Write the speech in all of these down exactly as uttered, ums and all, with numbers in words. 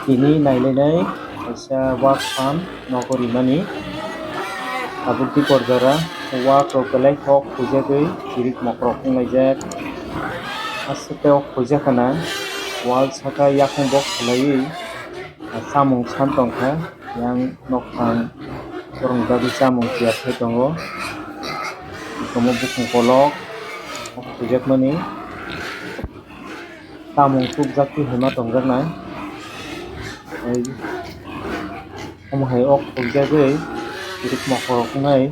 Tini nailainai kaisa wak phan nogo rimani. Tabuk dikor jora wak rok belai kok huijagwi chirik mokrok wnglaijak. Aswk khe o huijak khna wal saka yakung bok khwlaiwi chamung san tongkha. Yang nokphang borokni bagwi chamung tiyar khai tongo. Komo bukung kolok o huijakmani. Tamung chukjak twi hema tongjaknai. Tei omo hai o khukjagwi rik mokhorok wngnai.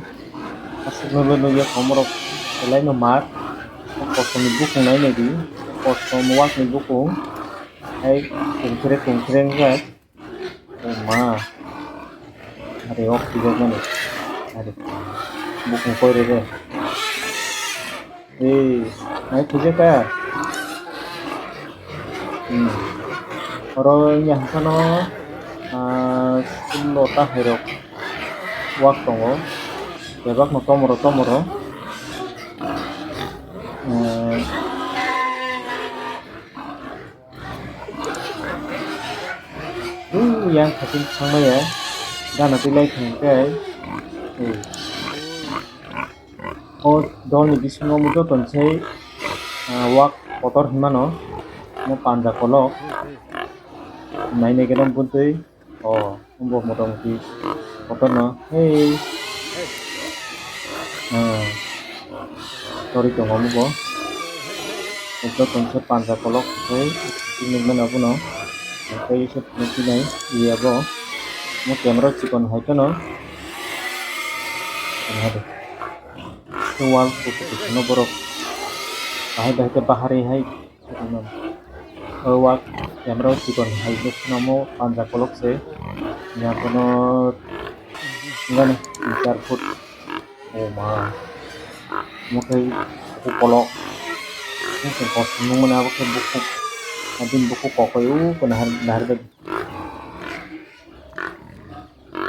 Aswkno nukya komorok belai no mat. O kosom ni bukung nai naidi. Kosom wakni bukung hai kungkre kungkre wngjak. O ma. Are o khukjak mani. Are. Bukung koi rw de. Ei, nai khukjak ka? Hmm. Oro wngya hwnkhano, ah, sullo ta hai rok wak tongo. Bebak no tomoro tomoro. Eh, Yang khating thangmaya gana twi lai thang khe, eh, o dolni bisingo omo joto ni sai, ah, wak kotor hinmano, omo panja kolok nainai geno bwtwi. O, omo motamuti kotorno, hey. Ah, tori tongo omo bo. Ekdom tongsa panja kolok, hey, tini mano abono. Tei se phunuknai iya bo. Omo camera chikon hai kheno. Tini hai de. Wall photo kheno borok. Bahai bahai khe bahari hai. O wak camera o chikon hai nukphano panja kolok se. Yang kono ngan tin char foot. O ma. Mo khe kolok. Mo khe kos nung mane abo khe bukuk. Abin bukuk kokoi u ko nahar nahar bai.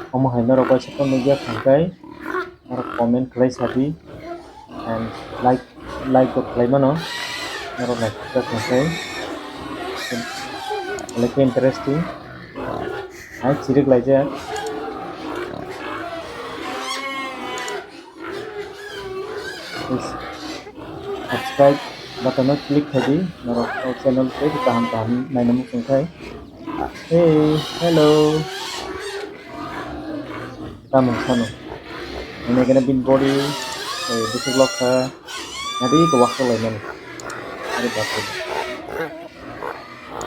Omo hai norok bai saka nukya thangkhai, norok comment khlai sadi, and like, like bo khlai mano, norok naithokjak thangkhai, belai khe interesting, hai chirik laijak. Subscribe button o click khai di, norok o channel tei kaham kaham naina muchung khai. Hey, hello. Tamung sano. Ini kena bin body, eh, busuk lokha. Nadi ko waktu lain. Ada batu.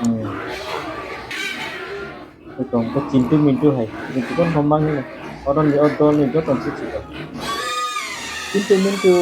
Hmm. Oi tong khe Chintu Mintu hai. Mintu kon kombang ni. Odon ni odon ni joton si si. Chintu Mintu.